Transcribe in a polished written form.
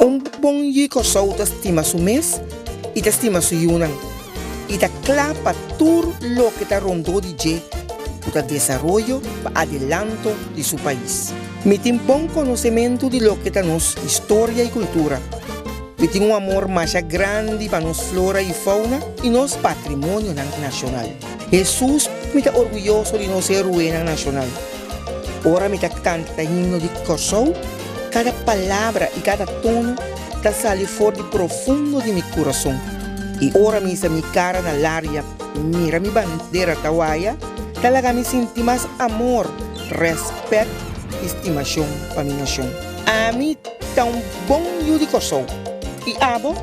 Un bon yu di Kòrsou ta stima su mes i ta stima su yunan i ta kla pa tur loke ta rondó di dje ku ta desaroyo pa adelanto di su pais. Mi tin bon konosementu di loke ta nos historia i kultura. Mi tin un amor masha grandi pa nos flora i fauna i nos patrimonionan nashonal. Hesus mi ta orguyoso di nos heruenan nashonal. Ora mi ta kanta himno di Kòrsou, kada palabra i kada tono ta sali for di profundo di mi kurason. I ora mi hisa mi kara na laria mira mi bandera ta waya, ta laga mi sinti mas amor, rèspèt i stimashon pa mi nashon. Ami ta un bon yu di Kòrsou. I abo?